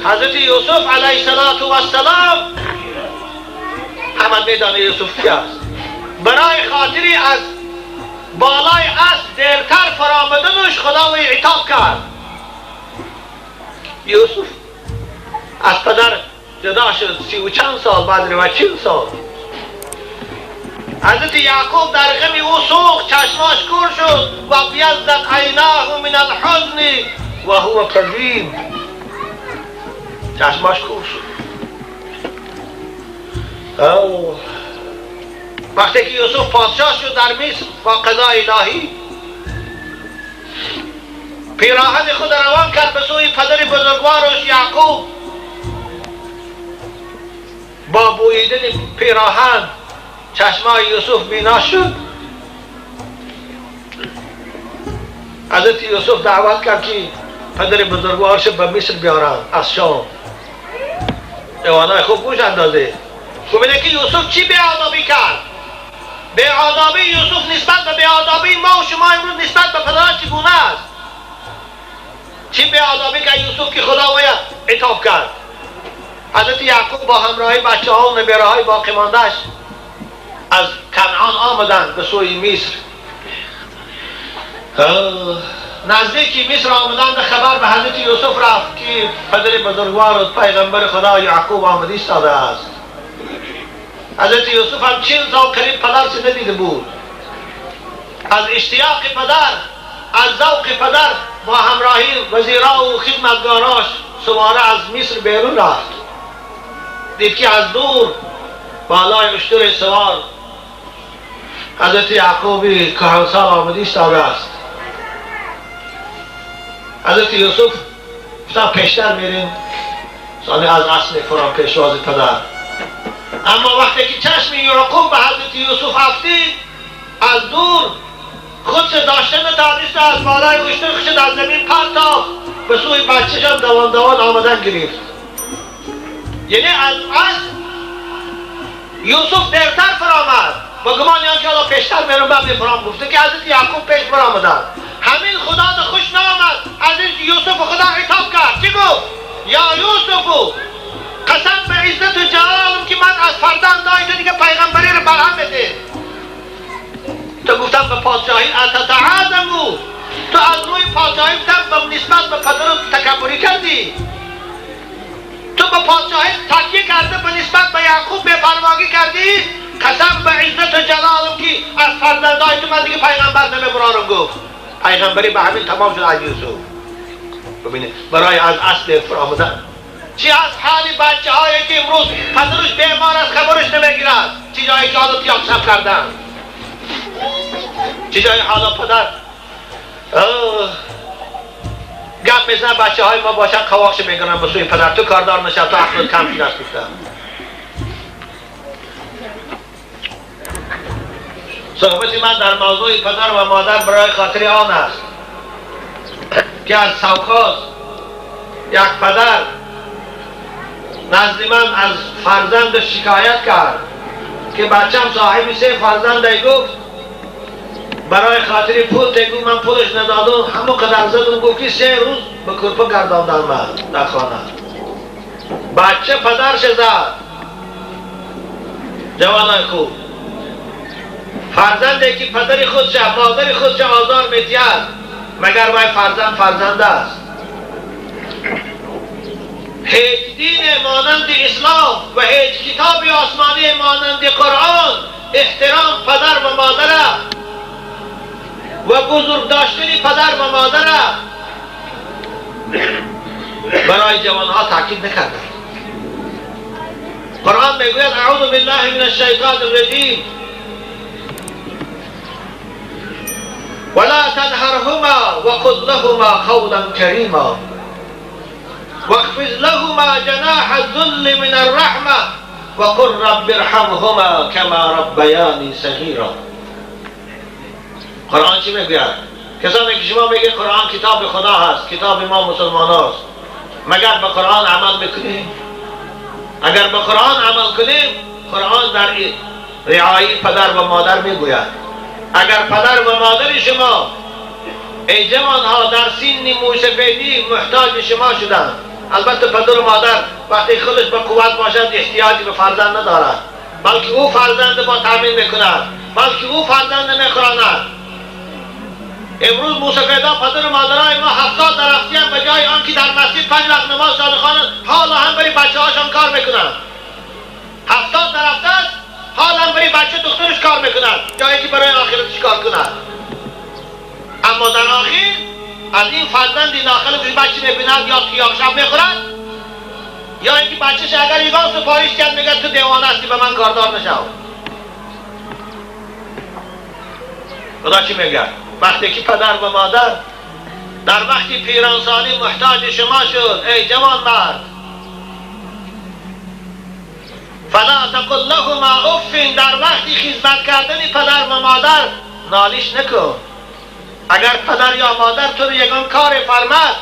حضرت یوسف علیه السلام همه میدانه یوسف کی است. برای خاطری از بالای اسب دیرتر فرامدنش خدا وی عتاب کرد. یوسف از پدر جدا شد 30 و چند سال، بعد روایت 40 سال. حضرت یعقوب در غم او سوخت، چشماش کور شد و ابیضت عیناه من الحزن و هو کظیم. چشماش کور شد. وقتی که یوسف پادشاه شد در مصر با قضای الهی، پیراهن خود روان کرد به سوی پدر بزرگوارش یعقوب. با بوییدن پیراهن چشمای یوسف بینا شد. حضرت یوسف دعوت کرد که پدر بزرگوارش به مصر بیارند از شام. جوانای خوب گوش اندازه. ببینه که یوسف چی بی‌آدابی کرد. بی‌آدابی یوسف نسبت به بی‌آدابی ما و شما امروز نسبت به پدران چگونه است؟ چی بی‌آدابی کرد یوسف که خدا باید عتاب کرد؟ حضرت یعقوب با همراهی بچه ها و نبیره های باقی ماندهش از کنعان آمدند به سوی مصر. نزدیکی مصر آمدند، خبر به حضرت یوسف رفت که پدر بزرگوار و پیغمبر خدا یعقوب آمده ایستاده است. حضرت یوسف هم 40 سال قریب پدرش ندیده بود. از اشتیاق پدر، از ذوق پدر، با همراهی وزیرا و خدمتگاراش سواره از مصر بیرون رفت. دید که از دور بالای اشتر سوار حضرت یعقوبی کهنسال آمده ایستاده است. حضرت یوسف گفتن پیشتر میریم، ثانی از اصل فران پیشواز پدر. اما وقتی که چشم یعقوب به حضرت یوسف افتید، از دور خودش داشته نتانست، از بالای اشتر خودش در زمین پرتافت، به سوی بچه‌ش هم دوان دوان آمدن گرفت. یعنی از اصل یوسف دیرتر فرامد با گمان که حالا پیشتر میرم بعد فرام. گفته که حضرت یعقوب پیش فرامدن. همین خدا ده خوش نامد. حضرت یوسف خدا عتاب کرد. چی گفت؟ یا یوسف، قسم به عزت و جلالم که من از فرزندای تو دیگه پیغمبری رو برهم بده. تو گفتم به پادشاهی اتتعاظم، تو از روی پادشاهی گفتم به نسبت به پدرت تکبری کردی. تو به پادشاهی تکیه کرده به نسبت به یعقوب بی‌پرواگی کردی. قسم به عزت و جلالم که از فرزندای تو من دیگه پیغمبر نمیبرارم. گفت پیغمبری به همین تمام شد از یوسف. ببینید برای از اصل فرامدن چی از حال بچه هایی که امروز پدرش بیمار است خبرش نمیگیرد، چی جایی که حالا تیاق شب کردن، چی جایی حالا پدر گپ میزنه، بچه های ما باشن قواقش میگنن به سوی پدر، تو کاردار نشد، تو عقلت کم شده است. گفتم صحبت من در موضوع پدر و مادر برای خاطر آن است که از سوخاز یک پدر نزد من از فرزند شکایت کرد که بچم صاحب 3 فرزند گفت برای خاطر پول تگو من پولش ندادم، همون قدر زدم، گفت که 3 روز به کرپه گرداندن من در خانه. بچه پدرش زد. جوانای خوب، فرزندی که پدر خودش مادر خودش آزار میدهد مگر وای فرزند فرزند است؟ هیچ دین مانند اسلام و هیچ کتاب آسمانی مانند قرآن احترام پدر و مادر و بزرگ داشتن پدر و مادر برای جوانها تاکید نکرده. قرآن میگوید اعوذ بالله من الشیطان الرجیم ولا تنهرهما وقل لهما قولا کریما واخفض لهما جناح الذل من الرحمة وقل رب ارحمهما كما ربياني صغيرا. قرآن چی میگوید؟ کسانی که شما میگه قرآن کتاب خدا هست، کتاب ما مسلمان هست، مگر به قرآن عمل میکنیم؟ اگر به قرآن عمل کنیم، قرآن در رعایت پدر و مادر میگوید اگر پدر و مادر شما ای جوانها در سن موسفیدی محتاج شما شدند، البته پدر و مادر وقتی خودش به قوت باشد احتیاجی به فرزند ندارد، بلکه او فرزند با تامین میکند، بلکه او فرزند میخوراند. امروز موسفیدا پدر و مادرای ما 70 درختی هم به جای آنکه در مسجد 5 وقت نماز شان خوانند، حالا هم برای بچه هاشان کار میکنند. 70 درخت است، حالا هم برای بچه دخترش کار میکند، جایی که برای آخرتش کار کند. اما در آخر از این فرزند داخل بچه میبیند یا تیاق شب میخورد، یا اینکه بچهش اگر یگان سفارش کرد میگه تو دیوانه هستی به من کاردار نشو. خدا چی میگه؟ وقتی که پدر و مادر در وقتی پیرانسالی محتاج شما شد، ای جوان مرد، فلا تقل لهما اف، در وقتی خدمت کردن پدر و مادر نالش نکن. اگر پدر یا مادر تو رو یگان کار فرمد،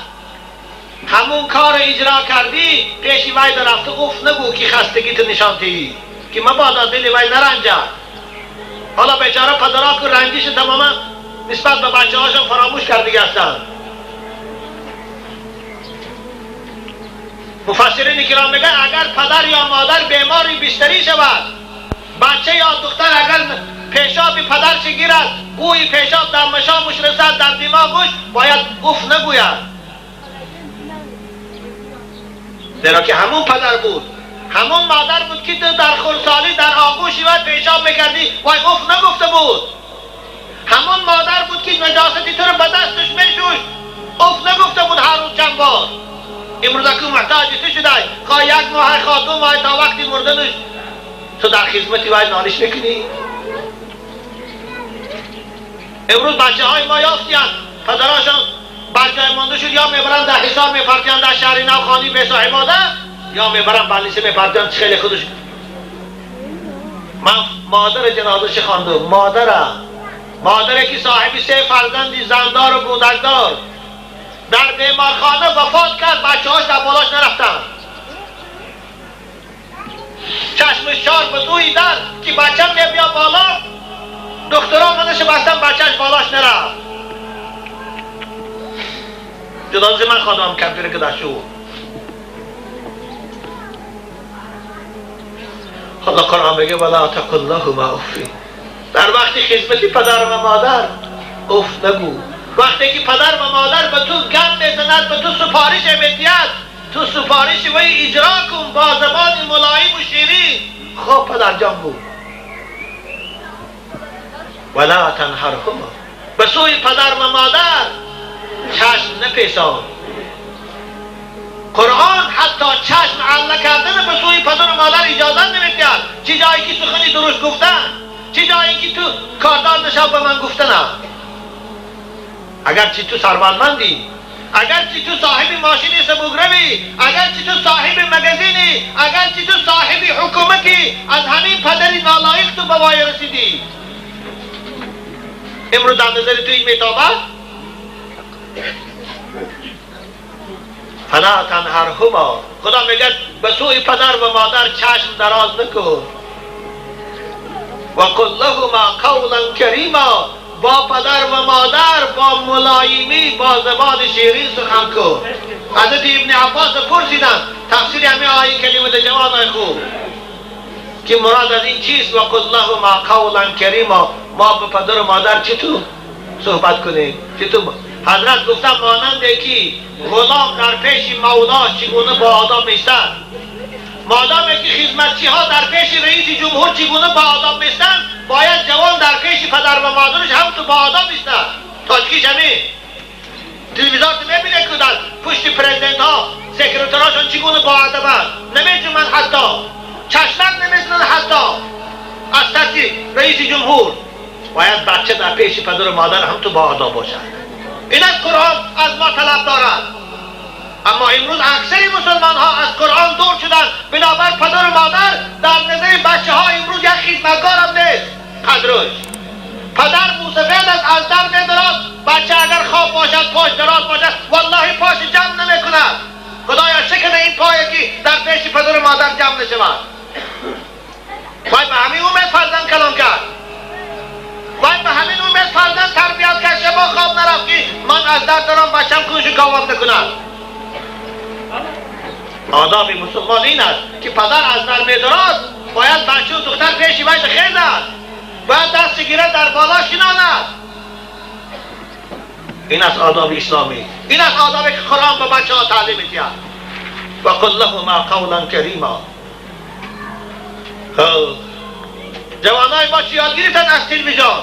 همون کار اجرا کردی، پیش وی در رفته اف نگو که خستگی تو نشان دهی، که مبادا دل وی نرنجد. حالا بیچاره پدرها که رنجش تماما نسبت به بچه هاشون فراموش کرده هستند. مفسرین کرام میگن اگر پدر یا مادر بیماری بستری شود، بچه یا دختر اگر پیشاب پدرش گیرد، بوی پیشاب در مشامش رسد، در دماغش، باید اف نگوید، زیرا که همون پدر بود، همون مادر بود که تو در خردسالی در آغوشی و پیشاب میکردی، وای اف نگفته بود. همون مادر بود که نجاستی تو رو به دستش میشوشت، اف نگفته بود هر روز چند بار. امروز که محتاج تو شده، خواه 1 ماه خواه 2 ماه تا وقتی مردنش تو در خدمتی وای نالش میکنی. امروز بچه های ما یافتیان پدراشان بر جای مانده شد، یا میبرن در حصار میپرتیان در شهر نو خانی به صاحباده، یا میبرن بلیسه میپرتیان خیلی خودش. من مادر جنازه خواندم، مادره که صاحب 3 فرزندی زندار و کودکدار در بیمارخانه وفات کرد، بچه هاش در بالاش نرفتن. چشمش چار به سوی در که بچه می بیا بالا، دخترها منش بستن بچهش بالاش نرفت. جدازه من خواندم کمپیر که داشت. حالا قرآن میگه ولا تقل لهما اف، در وقتی خدمتی پدر و مادر اف نگو. وقتی که پدر و مادر به تو گم میزند، به تو سفارش میدهد، تو سفارش وی اجرا کن با زبان ملایم و شیرین. خب پدر جان بود. ولا تنهرهما، به سوی پدر و مادر چشم نپیسان. قرآن حتی چشم عله کردن به سوی پدر و مادر اجازه نمیدهد. چه جایی که سخنی درست گفتن، چه جایی که تو کاردار نشو به من گفتنم. اگرچه تو ثروتمندی، اگرچه تو صاحب ماشین سبوگروی، اگرچه تو صاحب مگزینی، اگرچه تو صاحب حکومتی، از همین پدری نالایق تو به وای رسیدی. امروز در نظر تو این میتابد؟ فلا تنهرهما، خدا میگه به سوی پدر و مادر چشم دراز نکن. و قل لهما قولا کریما، با پدر و مادر با ملایمی، با زبان شیرین سخن کن. حضرت ابن عباس پرسیدن تفسیر همه آیه کریمه جوان های خوب که مراد از این چیست؟ و قل لهما قولا کریما، ما به پدر و مادر چطور صحبت کنیم؟ چطور؟ حضرت گفتن مانند که غلام در پیش مولا چگونه با آداب میستد، مادام که خدمتچی ها در پیش رئیس جمهور چگونه با آداب میستند، باید جوان در پیش پدر و مادرش هم تو با آداب میستند. تاجکیش همین تلویزیون تو میبینه که در پشت پرزیدنت ها سکرتراشون چگونه با ادبند، نمیجومن، حتی چشمک نمیزنن، حتی از ترس رئیس جمهور. باید بچه در پیش پدر و مادر هم تو با آداب باشد. این از قرآن از ما طلب دارد. اما امروز اکثر مسلمان ها از قرآن دور شدند. بنابر پدر و مادر در نظر بچه ها امروز یک خدمتکار هم نیست. قدرش پدر موسفید است، از در میدارد، بچه اگر خواب باشد پاش دراز باشد والله پاش جمع نمی کند. خدایا شکن این پایی که در پیش پدر و مادر جمع نشود. باید به همین امید فرزند کلام کرد، باید به همین امید فرزند تربیت کرد. شما خواب نرفت که من از در دارم بچم کنش کاواب نکند. آداب مسلمان این است که پدر از در میدراست باید بچه و دختر پیش وی خیزد، باید دست گیره در بالا شناند. این است آداب اسلامی، این است آدابی که قرآن به بچه ها تعلیم میدهد. و قل لهما قولا کریما. جوانای ما چی یاد گرفتن از تلویزیون؟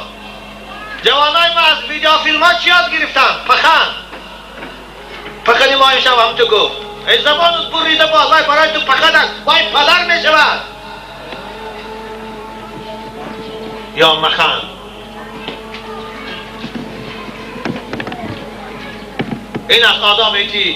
جوانای ما از ویدیو فیلم ها چی یاد گرفتن؟ پخن پخنی ما امشب هم تو گفت ای زبانت بریده باز، وای برای تو پخن است، وای پدر می شود یا مخن. این از آدابی که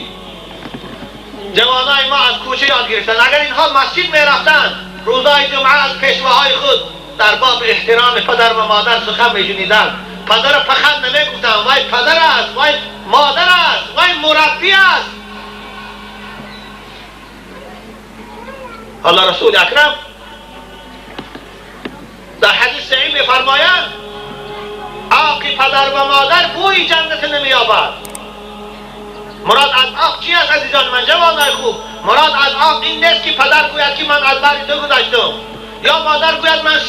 جوانای ما از کوچه یاد گرفتن. اگر اینها مسجد می رفتن روزای جمعه از پیشواهای خود در باب احترام پدر و مادر سخن می شنیدن، پدر پخن نمی گفتن، وای پدر است، وای مادر است، وای مربی است. حالا رسول اکرم در حدیث صحیح می فرمایند عاق پدر و مادر بوی جنت نمی یابد. مراد از عاق چی است عزیزان من، جوانای خوب؟ مراد از عاق این نیست که پدر گوید که من از بر تو گذشتم یا مادر گوید من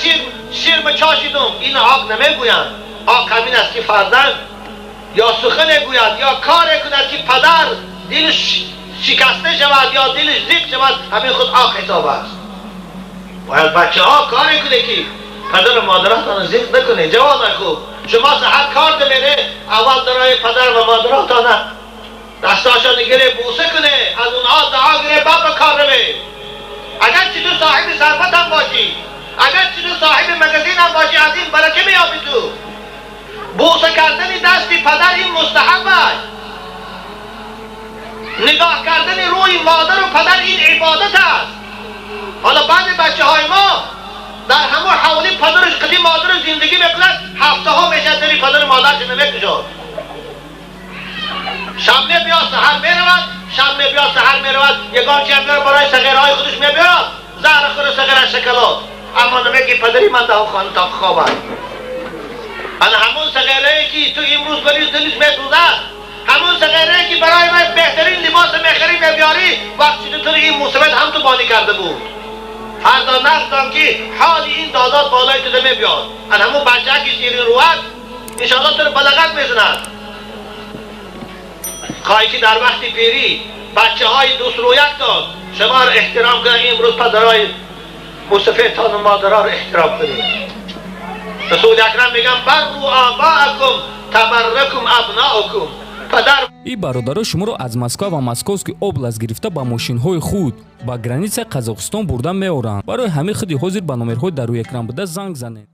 شیر بچاشیدم. این عاق نمیگویند. عاق همین است که فرزند یا سخن گوید یا کار کند که پدر دلش شکسته شود یا دلش ضیق شود، همین خود عاق حساب است. باید بچه ها کاری کنه که پدر و مادراتان ضیق نکنه. جوانای خوب، شما سحر کار میره اول درای پدر و مادراتان دستاشان گیره بوسه کنه، از اونها دعا گیره، بعد به کار روه. اگر چی تو صاحب ثروت هم باشی، اگر چی تو صاحب مگزین هم باشی، از این برکه میابی. تو بوسه کردن دستی پدر این مستحب است، نگاه کردن روی مادر و پدر این عبادت است. حالا بعد بچه های ما در همون حوالی پدرش قدیم مادرش زندگی میکند، هفته ها میشه دری پدر مادرش نمیکشد. شب میبیاد سحر میرود، شب میبیاد سحر میرود، یگان چی هم میاره برای صغیرهای خودش میبیاد، زهر خور صغیر از شکلات، اما نمیگی پدری من در خانه تا خواب است. انا همون صغیره که تو امروز بری دلش میسوزد، همون صغیره که برای من بهترین لباس میخری میبیاری، وقتی تو این مصیبت هم تو بانی کرده بود. فردا نقدم که حال این دادات بالای تو میبیاد. انا همون بچه که شیرین رواد انشاءالله تو رو بلغت میزند. خواهی که در وقت پیری بچه های دوست رو یک داد شما رو احترام کنند، امروز پدرای مصفیتان و مادرها رو احترام کنید. رسول اکرم میگن برو آباءکم تبرکم ابناءکم. پدر И бародаро шуморо аз Москва ва Московский область гирифта ба мошинҳои худ ба границаи Қазоқистон бурда меоранд. Барои ҳамин худи ҳозир ба номерҳои дар рӯи экран буда занг занед.